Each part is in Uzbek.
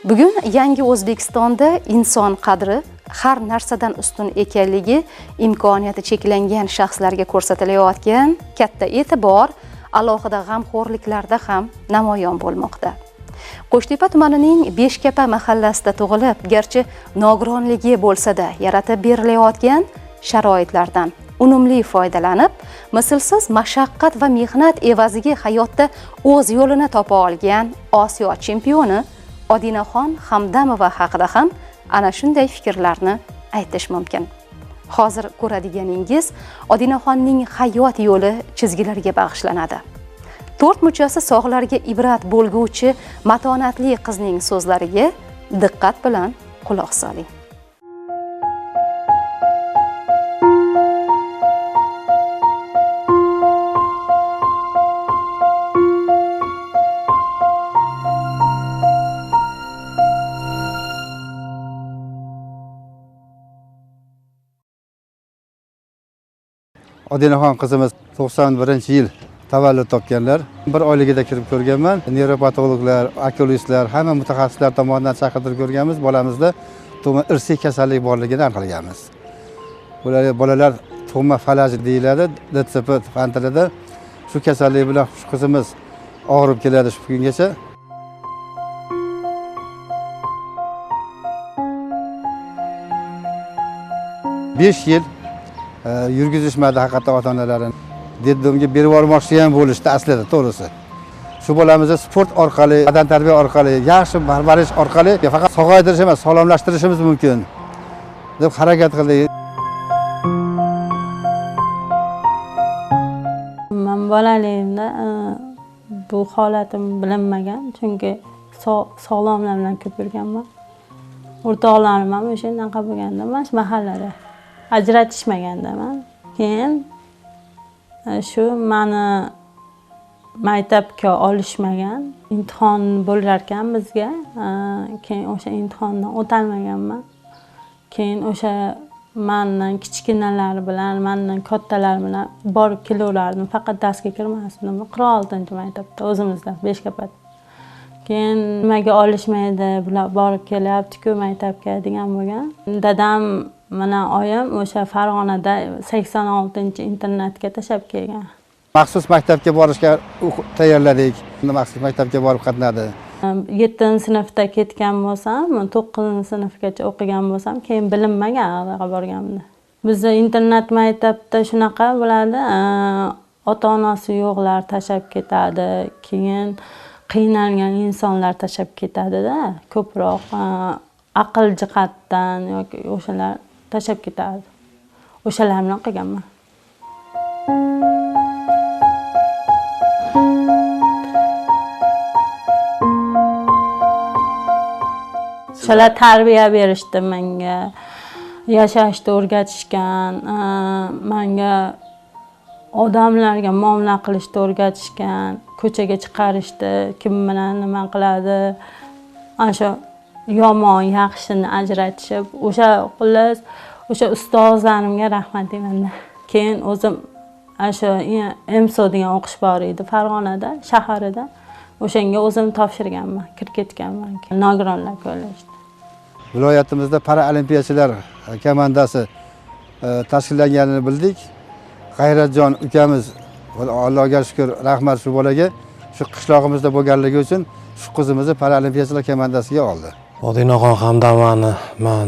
Bugun yangi O'zbekistonda inson qadri har narsadan ustun ekanligi, imkoniyati cheklangan shaxslarga ko'rsatilayotgan katta e'tibor alohida g'amxo'rliklarda ham namoyon bo'lmoqda. Qo'shtepa tumanining Beshkapa mahallasida tug'ilib, garchi nogironligi bo'lsa-da, yaratib berilayotgan sharoitlardan unumli foydalanib, mislsiz mashaqqat va mehnat evaziga hayotda o'z yo'lini topa olgan Osiyo chempioni Odinaxon Hamdamova haqida ham ana shunday fikrlarni aytish mumkin. Hozir ko'radiganingiz Odinaxonning hayot yo'li chizgilarga bag'ishlanadi. To'rt muchasi sog'larga ibrat bo'lguvchi matonatli qizning so'zlariga diqqat bilan quloq soling. Odinaxon qizimiz 91-yil tavallud topganlar. Bir oyligida kirib ko'rganman. Nevropatologlar, okulistlar, hamma mutaxassislar tomonidan chaqirtirib ko'rganmiz. Bolamizda tug'ma irsiy kasallik borligini aniqlaganmiz. Bular bolalar tug'ma falaj deyiladi, DCP fan tilida. Shu kasallik bilan shu qizimiz og'rib keladi shu kungacha. 5 yil yurgizishmadi haqiqatda ota-onalarini. Deddomga berib yubormoqchi ham bo'lishdi aslida, to'g'risi. Shu bolamizni sport orqali, badantarbiya orqali, yaxshi parvarish orqali faqat sog'aytirish emas, sog'lomlashtirishimiz mumkin deb harakat qildik. Men bolaligimda bu holatim bilinmagan, chunki sog'lomlar bilan ko'p yurganman. O'rtoqlarim ham o'shandaqa bo'lganda, mana shu mahallada ajratishmaganda man. Keyin shu meni maktabga olishmagan, imtihon bo'lar ekan bizga. Keyin o'sha imtihondan o'tolmaganman. Keyin o'sha mendan kichkinalar bilan, mendan kattalar bilan borib kelaverardim. Faqat darsga kirmasdim. 46-maktabda o'zimizda, Beshkapada. Keyin nimaga olishmaydi, bular borib kelyapti-ku maktabga degan bo'lgan. Dadam mana oyim o'sha Farg'onada 86-internatga tashlab kelgan. Maxsus maktabga borishga tayyorladik. Maxsus maktabga borib qatnadi. 7-sinfda ketgan bo'lsam, 9-sinfgacha o'qigan bo'lsam, keyin bilinmagan qayerga borganimni. Bizda internat maktabda shunaqa bo'ladi, ota-onasi yo'qlar tashlab ketadi, keyin qiynalgan insonlar tashlab ketadi-da, ko'proq aql jihatdan yoki o'shalar tashlab ketadi. O'shalar bilan qilganman. O'shalar tarbiya berishdi menga, yashashni o'rgatishgan, menga odamlarga muomala qilishni o'rgatishgan, ko'chaga chiqarishdi, kim bilan nima qiladi, ana shu yomon yaxshini ajratishib, o'sha xullas o'sha ustozlarimga rahmat deyman. Keyin o'zim ana shu MSO degan o'qish bor edi Farg'onada, shaharida. O'shanga o'zim topshirganman, kirib ketganman. Nogironlar kollejida. Viloyatimizda paralimpiyachilar komandasi tashkillanganini bildik. G'ayratjon ukamiz, Allohga shukr, rahmat shu bolaga, shu qishlog'imizda bo'lganligi uchun shu qizimizni paralimpiyachilar komandasiga oldi. Odinaxon Hamdamani men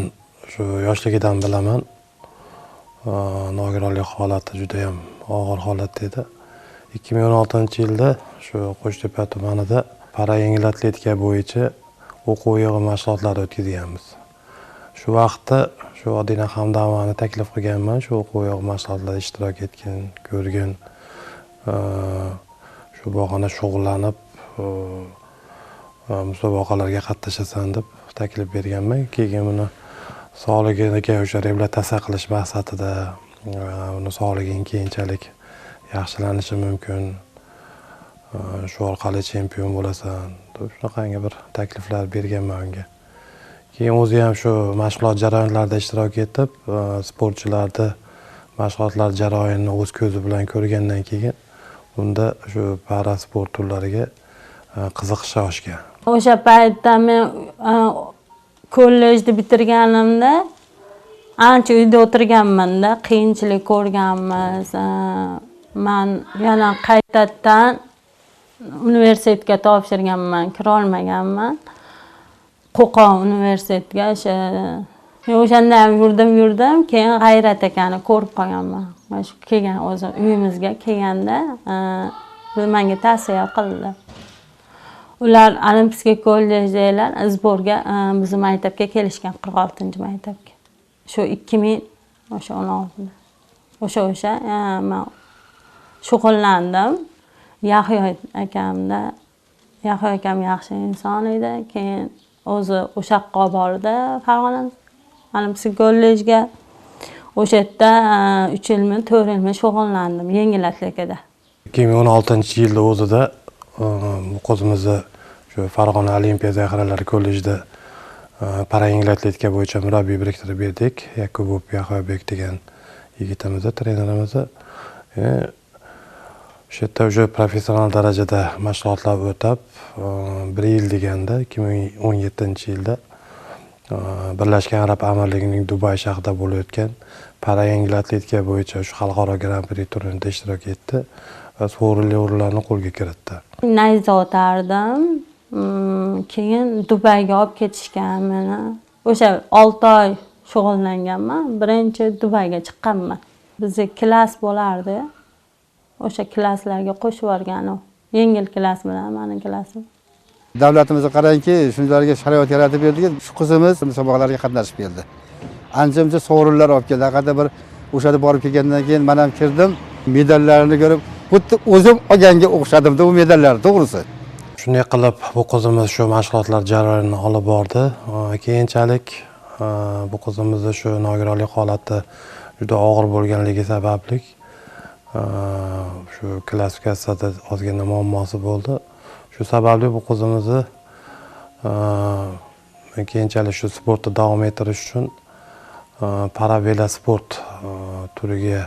shu yoshligidan bilaman. Nogironlik holati juda ham og'ir holatda edi. 2016-yilda shu Qo'shtepa tumanida para yengil atletika bo'yicha o'quv yig'in mashg'ulotlari o'tkazganmiz. Shu vaqtda shu Odina Hamdamani taklif qilganman, shu o'quv yig'in mashg'ulotlarida ishtirok etgan, ko'rgan, shu bog'ana shug'ullanib, musobaqalarga qatnashasan deb taklif berganman. Keyin uni sog'ligiga o'sha reabilitatsiya qilish maqsadida uni sog'ligini keyinchalik yaxshilanishi mumkin, shu orqali chempion bo'lasan deb shunaqangi bir takliflar berganman unga. Keyin o'zi ham shu mashg'ulot jarayonlarida ishtirok etib, sportchilarni mashg'ulotlar jarayonini o'z ko'zi bilan ko'rgandan keyin unda shu para sport turlariga qiziqishi oshgan. O'sha paytda men kollejni bitirganimda ancha uyda o'tirganman-da, qiyinchilik ko'rganmiz. Men yana qaytadan universitetga topshirganman, kira olmaganman. Qo'qon universitetiga o'sha o'shanda ham yurdim, keyin G'ayrat akani ko'rib qolganman. Mana shu kelgan o'zi uyimizga kelganda menga tavsiya qildi. Ular Olimpiya kollejdagilar Izborga bizning maktabga kelishgan, 46-maktabga. Shu 2016da. O'sha men shug'ullandim. Yahyo akamda, Yahyo akam yaxshi inson edi. Keyin o'zi o'sha yoqqa bordi, Farg'ona Olimpiya kollejga. O'sha yerda 3 yilmi, 4 yilmi shug'ullandim yengil atletikada. 2016-yilda o'zida bu qizimizni shu Farg'ona Olimpiya zaxiralari kollejida para yengil atletika bo'yicha murabbiy biriktirib berdik. Yakubov Yahyobek degan yigitimizni, trenerimizni. O'sha yerda o'sha professional darajada mashg'ulotlar o'tab, 1 yil deganda 2017-yilda Birlashgan Arab Amirligining Dubay shahrida bo'lib o'tgan para yengil atletika bo'yicha shu xalqaro Gran-pri turnirida ishtirok etdi va sovrinli o'rinlarni qo'lga kiritdi. Nayza otardim. Keyin Dubayga olib ketishgan meni. O'sha 6 oy shug'ullanganman. Birinchi Dubayga chiqqanman. Bizga klass bo'lardi. O'sha klasslarga qo'shib yuborgan u. Yengil klass bilan mening klassim. Davlatimizga qarangki, shunlarga sharoit yaratib berdik. Shu qizimiz musobaqalarga qatnashib keldi. Ancha-muncha sovrinlar olib keldi. Haqiqatda bir o'shada borib kelgandan keyin men ham kirdim, medallarini ko'rib, xuddi o'zim olganga o'xshadim-da u medallarni, to'g'risi. Shunday qilib bu qizimiz shu mashg'ulotlar jarayonini olib bordi. Keyinchalik bu qizimizni shu nogironlik holati juda og'ir bo'lganligi sababli shu klassifikatsiyada ozgina muammosi bo'ldi. Shu sababli bu qizimizni keyinchalik shu sportda davom ettirish uchun para velosport turiga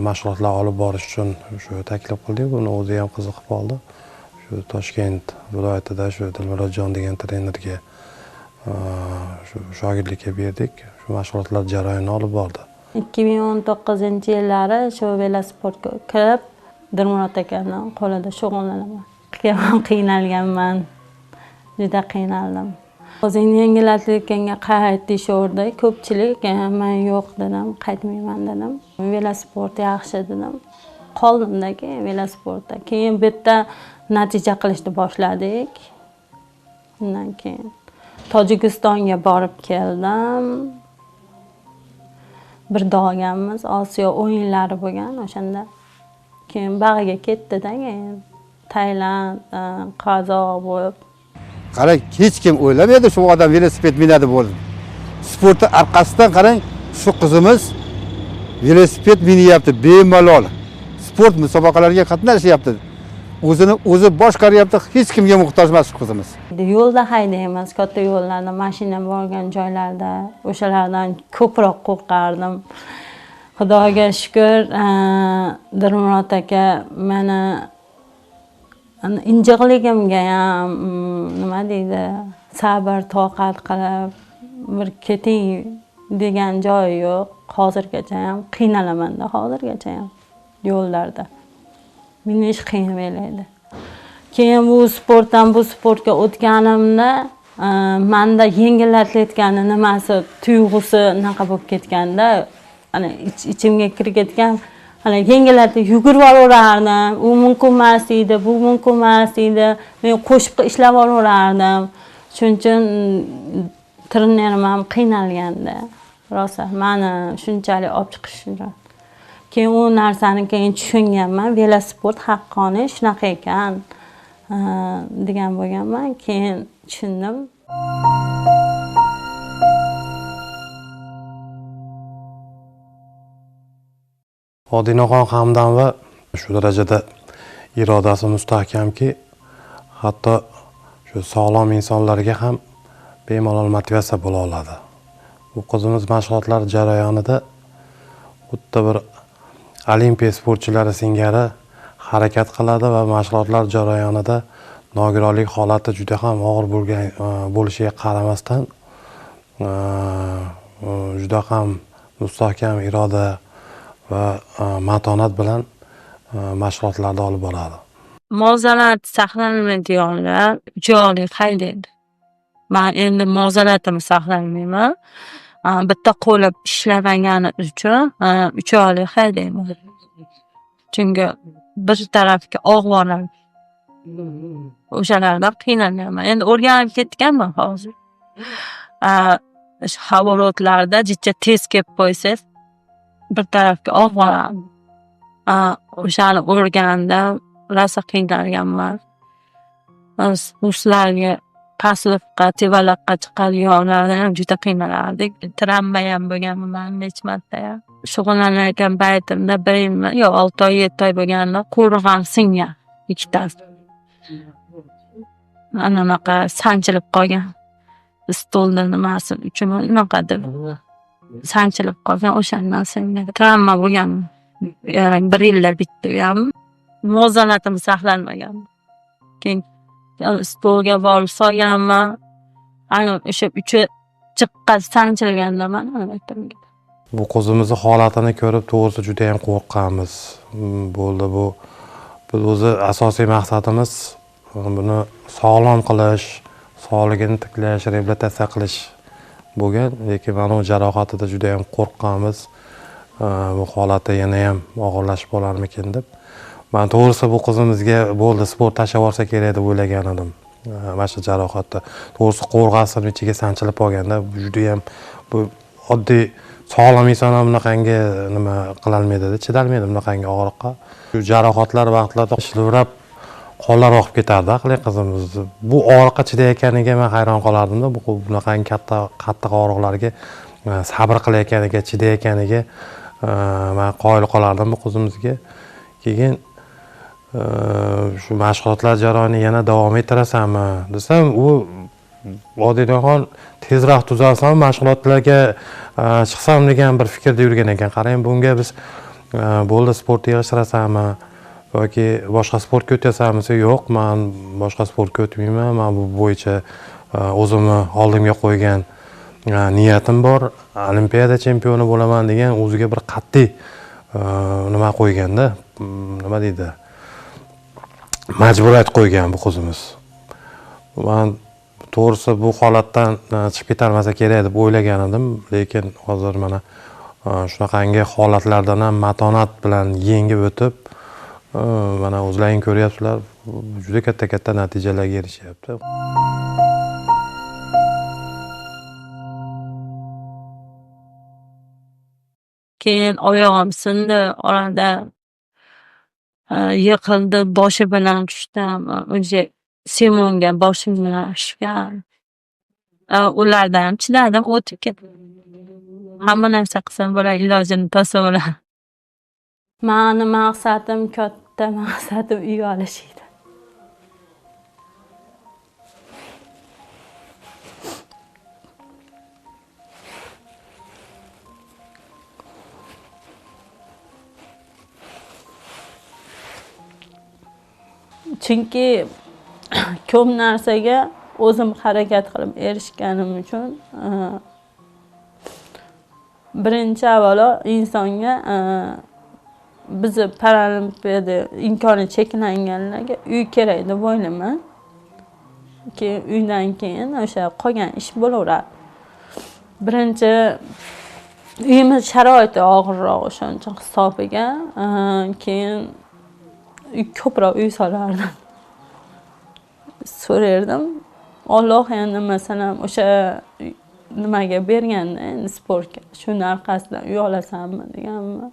mashg'ulotlar olib borish uchun shu taklif qildik. Buni o'zi ham qiziqib qoldi. Shu Toshkent viloyatida shu Dilmurodjon degan trenerga shu shogirdlikka berdik. Shu mashg'ulotlar jarayonini olib bordi. 2019-yillari shu velosportga kirib, Dilmurod akaning qo'lida shug'ullanaman. Qiynalganman. Juda qiynaldim. O'zing yengil atletikanga qayt deyishardi ko'pchilik. Men yo'q dedim, qaytmayman dedim. Velosport yaxshi dedim. Qoldimda keyin velosportda. Keyin bu yerda natija qilishni boshladik. Undan keyin Tojikistonga borib keldim. Bir olganmiz, Osiyo o'yinlari bo'lgan o'shanda. Keyin bag'iga ketdi-da, keyin Tailand, Qozoq bo'lib. Qarang, hech kim o'ylamaydi shu odam velosiped minadi bo'ldi. Sportni orqasidan qarang, shu qizimiz velosiped minyapti bemalol. Sport musobaqalariga qatnashyapti. O'zini o'zi boshqaryapti, hech kimga muhtoj emas shu qizimiz. Yo'lda haydaymiz, katta yo'llarda, mashina borgan joylarda, o'shalardan ko'proq qo'rqardim. Xudoga shukr, Dilmurod aka meni injiqligimga ham nima deydi, sabr, toqat qilib bir keting degan joyi yo'q. Hozirgacha ham qiynalaman-da, hozirgacha ham yo'llarda. Minish qiyin bo'ladi. Keyin bu sportdan bu sportga o'tganimda menda yengil atletikani nimasi, tuyg'usi naqa bo'lib ketganda, ana ichimga kirib ketgan, ana yengil atletik yugurib olaverardim. U mumkin emas edi, bu mumkin emas edi. Men qo'shib ishlab olaverardim. Shuning uchun trenerim ham qiynalganda, rosa meni shunchalik olib chiqish uchun. Keyin u narsani keyin tushunganman, velosport haqqoniy shunaqa ekan degan bo'lganman. Keyin tushundim. Odinaxon Hamdamova shu darajada irodasi mustahkamki, hatto shu sog'lom insonlarga ham bemalol motivatsiya bo'la oladi. Bu qizimiz mashg'ulotlar jarayonida xuddi bir olimpiya sportchilari singari harakat qiladi va mashg'ulotlar jarayonida nogironlik holati juda ham og'ir bo'lgan bo'lishiga qaramasdan juda ham mustahkam iroda va matonat bilan mashg'ulotlarni olib boradi. Muvozanat saqlanmaydiganlar joyli haydaydi. Men endi muvozanatimni saqlamayman. Bitta qo'lim ishlamagani uchun 3 oylik haydayman. Chunki bir tarafga og'voradi. O'shalardan qiynalganman. Endi o'rganib ketganman hozir. Havolotlarda jicha tez kelib qo'ysangiz bir tarafga og'voradi. O'shani o'rganda rosa qiynalganman. Kurslarga pastlikqa, tevalikqa chiqadiganlardan ham juda qiynalardik. Travma ham bo'lganman necha marta ham. Shug'ullanayotgan paytimda bir yilmi, yo 6 oy, 7 oy bo'lganda qo'rg'on singan ikkitasi. Anaqa sanchilib qolgan. Stolda nimasi uchun unaqa deb sanchilib qolgan, o'shandan singan. Travma bo'lgan. Ya'ni bir yilda bitdi ham. Muvozanatim saqlanmagan. Keyin stolga borib solganman. Ana o'sha uchi chiqqan sanchilganda mana aytdim. Bu qizimizni holatini ko'rib to'g'risi juda ham qo'rqqanmiz. Bo'ldi bu. Biz o'zi asosiy maqsadimiz buni sog'lom qilish, sog'ligini tiklash, reabilitatsiya qilish bo'lgan, lekin mana bu jarohatida juda ham qo'rqqanmiz. Bu holati yana ham og'irlashib qolarmikin deb. Men to'g'risi bu qizimizga bo'ldi sport tashlab yuborsa kerak deb o'ylagan edim. Mana shu jarohatda. To'g'risi qo'rg'asini ichiga sanchilib qolganda juda ham bu oddiy sog'lom inson ham bunaqangi nima qilolmaydi, chidalmaydi bunaqangi og'riqqa. Shu jarohatlar vaqtlarda shivirab qonlar oqib ketardi aqli qizimiz. Bu og'riqqa chidayotganiga men hayron qolardimda, bu bunaqangi katta qattiq og'riqlarga sabr qilayotganiga, chidayotganiga men qoyil qolardim bu qizimizga. Keyin shu mashg'ulotlar jarayonini yana davom ettirasanmi desam, u Odinaxon tezroq tuzalsam mashg'ulotlarga chiqsam degan bir fikrda yurgan ekan. Qarang, bunga biz bo'ldi sport yig'ishtirasanmi yoki boshqa sportga o'tasanmi desa, yo'q, men boshqa sportga o'tmayman, men bu bo'yicha o'zimni oldimga qo'ygan niyatim bor, olimpiada chempioni bo'laman degan o'ziga bir qat'iy nima qo'yganda, nima deydi, majburiyat qo'ygan bu qizimiz. Men to'g'risi bu holatdan chiqib ketalmasa kerak deb o'ylagan edim, lekin hozir mana shunaqangi holatlardan ham matonat bilan yengib o'tib, mana o'zlaring ko'ryapsizlar, juda katta-katta natijalarga erishyapti. Keyin oyog'im sindi, orada yiqildi, boshi bilan tushdim. O'sha Simonga boshim bilan tushgan. Ulardan ham chidadim, o'tib ketdim. Hamma narsa qilsam bo'ladi, ilojini topsa bo'ladi. Mani maqsadim, katta maqsadim uy olish edi. Chunki ko'p narsaga o'zim harakat qilib erishganim uchun birinchi avvalo insonga bizni paralimpiada imkoni cheklanganlarga uy kerak deb o'ylayman. Keyin uydan keyin o'sha qolgan ish bo'laveradi. Birinchi uyimiz sharoiti og'irroq o'shaning uchun hisobiga, keyin ko'proq uy solardim. So'rardim. Alloh endi masalan o'sha nimaga berganda endi sportga shuni orqasidan uy olasanmi deganman.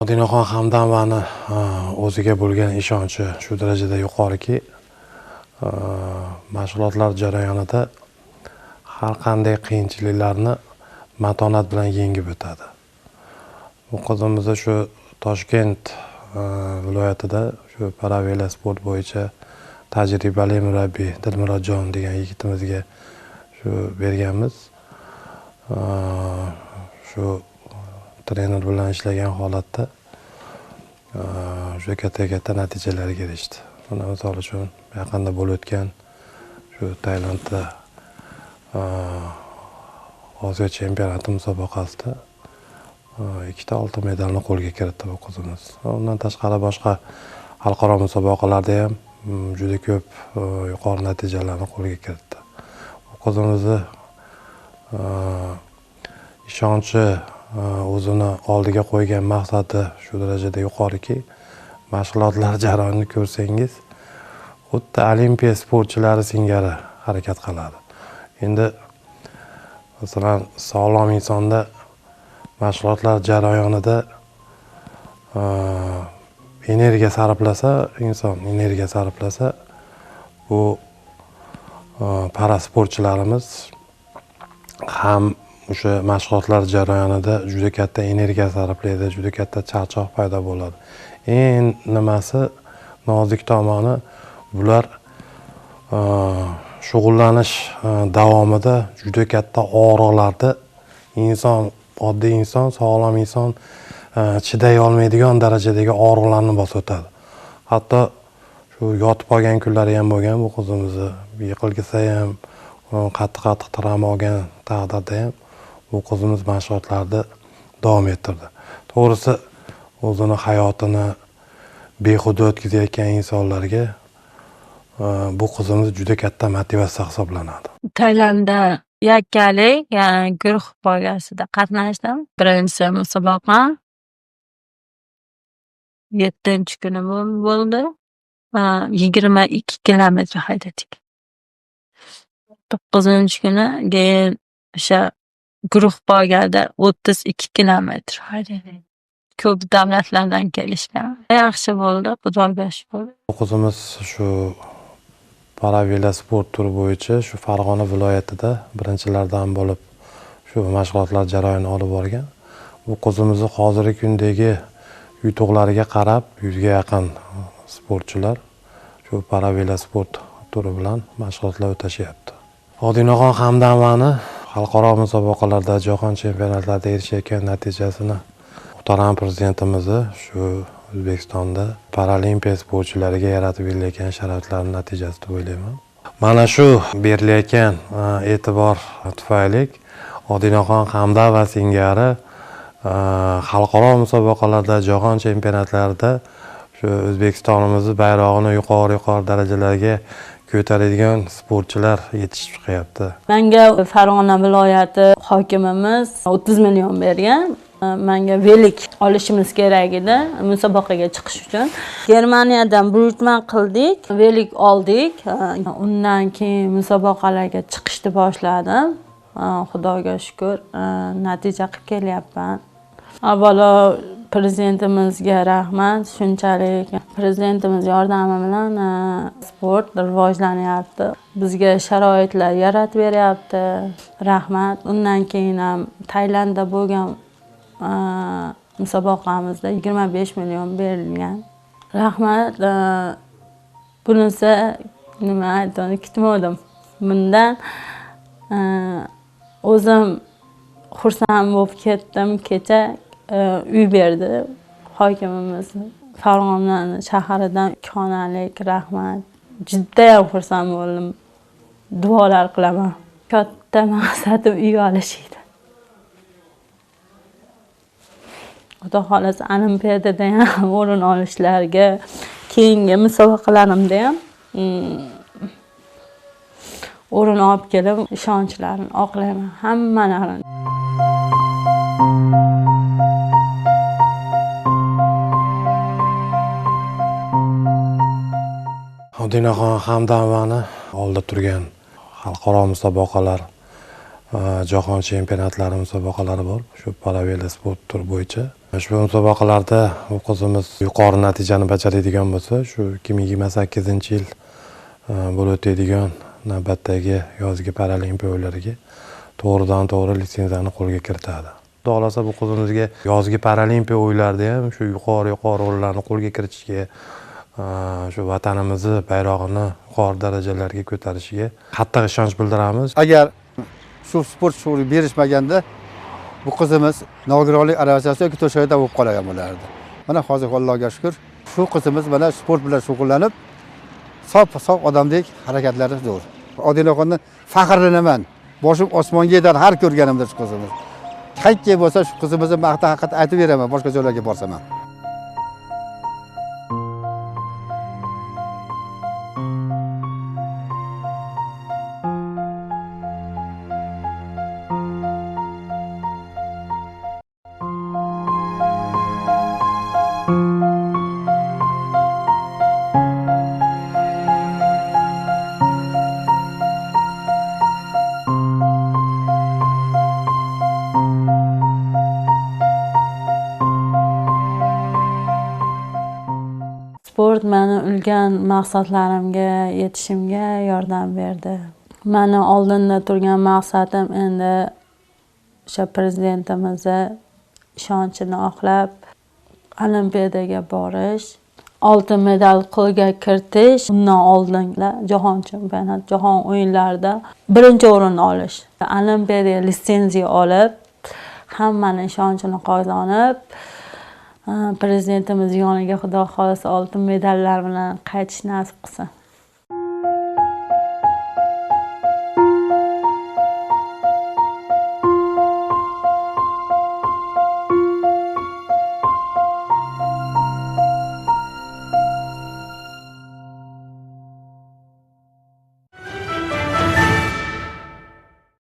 Odinaxon Hamdamovaning o'ziga bo'lgan ishonchi shu darajada yuqoriki, mashg'ulotlar jarayonida har qanday qiyinchiliklarni matonat bilan yengib o'tadi. Bu qizimizni shu Toshkent viloyatida shu paravelosport bo'yicha tajribali murabbiy Dilmurodjon degan yigitimizga shu berganmiz. Shu trener bilan ishlagan holatda juda katta-katta natijalarga erishdi. Mana misol uchun yaqinda bo'lib o'tgan shu Tailandda Osiyo chempionati musobaqasida 2 ta oltin medalni qo'lga kiritdi bu qizimiz. Undan tashqari boshqa xalqaro musobaqalarda ham juda ko'p yuqori natijalarni qo'lga kiritdi. Bu qizimizni ishonchi, o'zini oldiga qo'ygan maqsadi shu darajada yuqoriki, mashg'ulotlar jarayonini ko'rsangiz, xuddi olimpiya sportchilari singari harakat qiladi. Endi masalan, sog'lom insonda mashg'ulotlar jarayonida energiya sarflasa, inson energiya sarflasa, bu parasportchilarimiz ham o'sha mashg'ulotlar jarayonida juda katta energiya sarflaydi, juda katta charchoq paydo bo'ladi. Eng nimasi nozik tomoni, bular shug'ullanish davomida juda katta og'riqlarda inson, oddiy inson, sog'lom inson chiday olmaydigan darajadagi og'riqlarni bosib o'tadi. Hatto shu yotib qolgan kunlari ham bo'lgan bu qizimizni, yiqilgisa ham, qattiq-qattiq travma olgan taqdirda ham bu qizimiz mashg'ulotlarni davom ettirdi. To'g'risi, o'zini hayotini behuda o'tkazayotgan insonlarga bu qizimiz juda katta motivatsiya hisoblanadi. Tailandda yakkalik, ya'ni guruh poygasida qatnashdim. Birinchi musobaqa 7-kuni bo'ldi. 22 kilometr haydadik. 9-kuni keyin o'sha guruh poygada 32 kilometr haydadik. Ko'p davlatlardan kelishgan. Yaxshi bo'ldi, Xudoga shukr. Bu qizimiz shu paravelosport turi bo'yicha shu Farg'ona viloyatida birinchilardan bo'lib shu mashg'ulotlar jarayonini olib borgan. Bu qizimizni hozirgi kundagi yutuqlariga qarab 100 ga yaqin sportchilar shu paravelosport turi bilan mashg'ulotlar o'tashyapti. Odinaxon Hamdamani xalqaro musobaqalarda, jahon chempionatlarida erishayotgan natijasini muhtaram prezidentimizni shu O'zbekistonda paralimpiya sportchilariga yaratib berilayotgan sharoitlarning natijasi deb o'ylayman. Mana shu berilayotgan e'tibor tufayli Odinaxon Hamdamova singari xalqaro musobaqalarda, jahon chempionatlarida shu O'zbekistonimizni bayrog'ini yuqori-yuqori darajalarga ko'taradigan sportchilar yetishib chiqyapti. Menga Farg'ona viloyati hokimimiz 30 million bergan. Menga velik olishimiz kerak edi musobaqaga chiqish uchun. Germaniyadan buyurtma qildik, velik oldik. Undan keyin musobaqalarga chiqishni boshladim. Xudoga shukr, natija qilib kelyapman. Avvalo prezidentimizga rahmat, shunchalik prezidentimiz yordami bilan sport rivojlanyapti. Bizga sharoitlar yaratib beryapti. Rahmat. Undan keyin ham Tailandda bo'lgan musobaqamizda 25 million berilgan. Rahmat. Bunisi nima aytishni kutmadim. Bundan o'zim xursand bo'lib ketdim. Kecha uy berdi hokimimiz. Farg'ona shahridan 2 xonalik, rahmat. Judayam xursand bo'ldim. Duolar qilaman. Katta maqsadim uy olish edi. Xudo xolasa olimpiadada ham o'rin olishlarga, keyingi musobaqalarimda ham o'rin olib kelib ishonchlarini oqlayman hammalarini. Odinaxon Hamdamovani oldida turgan xalqaro musobaqalar, jahon chempionatlari musobaqalari bor. Shu paravelosport turi bo'yicha. Shu musobaqalarda bu qizimiz yuqori natijani bajaradigan bo'lsa, shu 2028-yil bo'lib o'tadigan navbatdagi yozgi paralimpiya o'yinlariga to'g'ridan to'g'ri litsenziyani qo'lga kiritadi. Xudo xohlasa bu qizimizga yozgi paralimpiya o'yinlarida ham shu yuqori o'rinlarni qo'lga kiritishga, shu vatanimizni bayrog'ini yuqori darajalarga ko'tarishiga qattiq ishonch bildiramiz. Agar shu sport shug'uli berishmaganda bu qizimiz nogironlik aravachasi yoki to'shakda bo'lib qolgan bo'lardi. Mana hozir Allohga shukr, shu qizimiz mana sport bilan shug'ullanib, sog' odamdek harakatlari zo'r. Odinaxondan faxrlanaman. Boshim osmonga yetadi har ko'rganimda shu qizimiz. Qayerga bo'lsa shu qizimizni maqta haqiqat aytib beraman, boshqa joylarga borsam ham. Sport meni ulkan maqsadlarimga yetishimga yordam berdi. Meni oldinda turgan maqsadim endi o'sha prezidentimizni ishonchini oqlab Olimpiadaga borish, oltin medal qo'lga kiritish, undan oldin jahon chempionati, jahon o'yinlarida birinchi o'rinni olish. Olimpiadaga litsenziya olib, hammani ishonchini qozonib, prezidentimiz yoniga Xudo xohlasa oltin medallar bilan qaytish nasib qilsin.